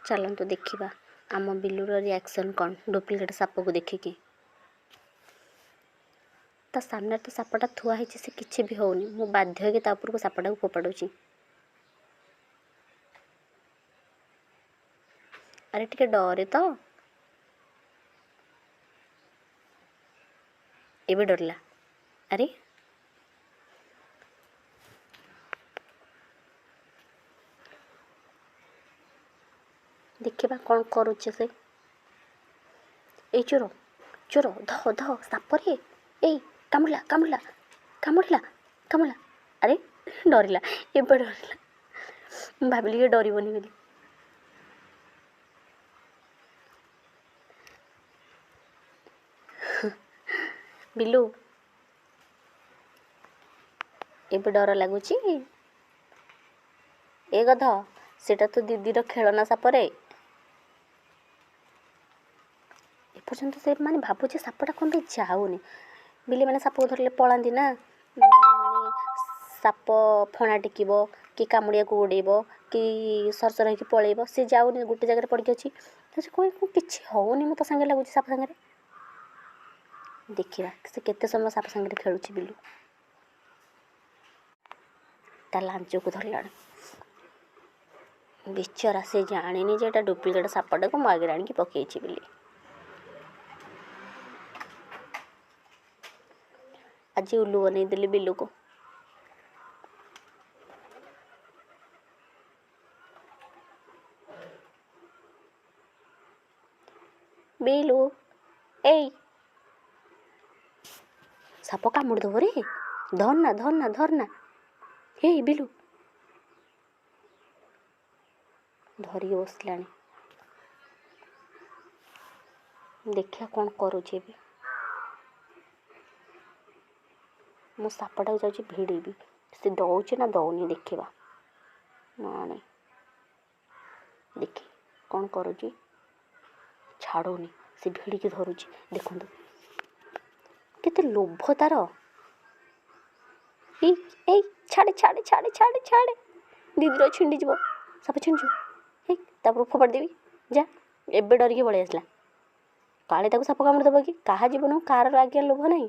ଚାଲନ୍ତୁ ଦେଖିବା ଆମ ବିଲୁର ରିଆକ୍ସନ୍ କ'ଣ ଡୁପ୍ଲିକେଟ୍ ସାପକୁ ଦେଖିକି। ତା ସାମ୍ନାରେ ତ ସାପଟା ଥୁଆ ହେଇଛି, ସେ କିଛି ବି ହେଉନି। ମୁଁ ବାଧ୍ୟ ହେଇକି ତା ଉପରକୁ ସାପଟାକୁ ଫୋପାଡ଼ୁଛି। ଆରେ ଟିକେ ଡରେ ତ, ଏବେ ଡରିଲା। ଆରେ ଦେଖିବା କ'ଣ କରୁଛି ସେ। ଏଇ ଚୋର ଚୋର, ଧ ଧ ସାପରେ। ଏଇ କାମୁଡ଼ିଲା କାମୁଡ଼ିଲା କାମୁଡ଼ିଲା କାମୁଡ଼ିଲା। ଆରେ ଡରିଲା, ଏବେ ଡରିଲା। ମୁଁ ଭାବିଲି କି ଡରିବନି ବୋଲି। ବିଲୁ, ଏବେ ଡର ଲାଗୁଛି? ଏ ଗଧ, ସେଇଟା ତ ଦିଦିର ଖେଳନା ସାପରେ। ଏପର୍ଯ୍ୟନ୍ତ ସେ ମାନେ ଭାବୁଛି ସାପଟା କ'ଣ ପାଇଁ ଯାଉନି। ବିଲେଇ ମାନେ ସାପକୁ ଧରିଲେ ପଳାନ୍ତି ନା, ମାନେ ସାପ ଫଣା ଟେକିବ କି କାମୁଡ଼ିବାକୁ ଗୋଡ଼େଇବ କି ସରସର ହେଇକି ପଳେଇବ। ସେ ଯାଉନି, ଗୋଟେ ଜାଗାରେ ପଡ଼ିକି ଅଛି। ତ ସେ କଣ କିଛି ହେଉନି, ମୁଁ ତା ସାଙ୍ଗରେ ଲାଗୁଛି ସାପ ସାଙ୍ଗରେ। ଦେଖିବା ସେ କେତେ ସମୟ ସାପ ସାଙ୍ଗରେ ଖେଳୁଛି। ବିଲୁ ତା ଲାଞ୍ଜକୁ ଧରିଲାଣି। ବିଚରା, ସେ ଜାଣିନି ଯେ ଏଇଟା ଡୁପ୍ଲିକେଟ୍ ସାପଟାକୁ ମୁଁ ଆଗରେ ଆଣିକି ପକେଇଛି ବୋଲି। ଆଜି ଉଲୁ ବନେଇଦେଲି ବିଲୁକୁ। ବିଲୁ, ଏଇ ସାପ କାମୁଡ଼ି ଦେବ ରେ, ଧର ନା ଧର ନା ଧର ନା। ହେଇ ବିଲୁ ଧରିକି ବସିଲାଣି। ଦେଖିବା କ'ଣ କରୁଛି ଏବେ। ମୁଁ ସାପଟାକୁ ଯାଉଛି ଭିଡ଼ିବି, ସେ ଦେଉଛି ନା ଦେଉନି ଦେଖିବା। ମୁଁ ଆଣେ ଦେଖି କ'ଣ କରୁଛି। ଛାଡ଼ୁନି, ସେ ଭିଡ଼ିକି ଧରୁଛି। ଦେଖନ୍ତୁ କେତେ ଲୋଭ ତାର। ଏଇ ଏଇ, ଛାଡ଼େ ଛାଡ଼େ ଛାଡ଼େ ଛାଡ଼େ ଛାଡ଼େ, ଦିଦିର ଛିଣ୍ଡିଯିବ, ସାପ ଛିଣ୍ଡିଯିବ। ଏଇ ତାପରେ ଫୋପାଡ଼ି ଦେବି ଯା। ଏବେ ଡରିକି ପଳେଇ ଆସିଲା, କାଳେ ତାକୁ ସାପ କାମୁଡ଼ି ଦେବ କି। କାହା ଜୀବନକୁ କାହାର ଆଜ୍ଞା ଲୋଭ ନାହିଁ।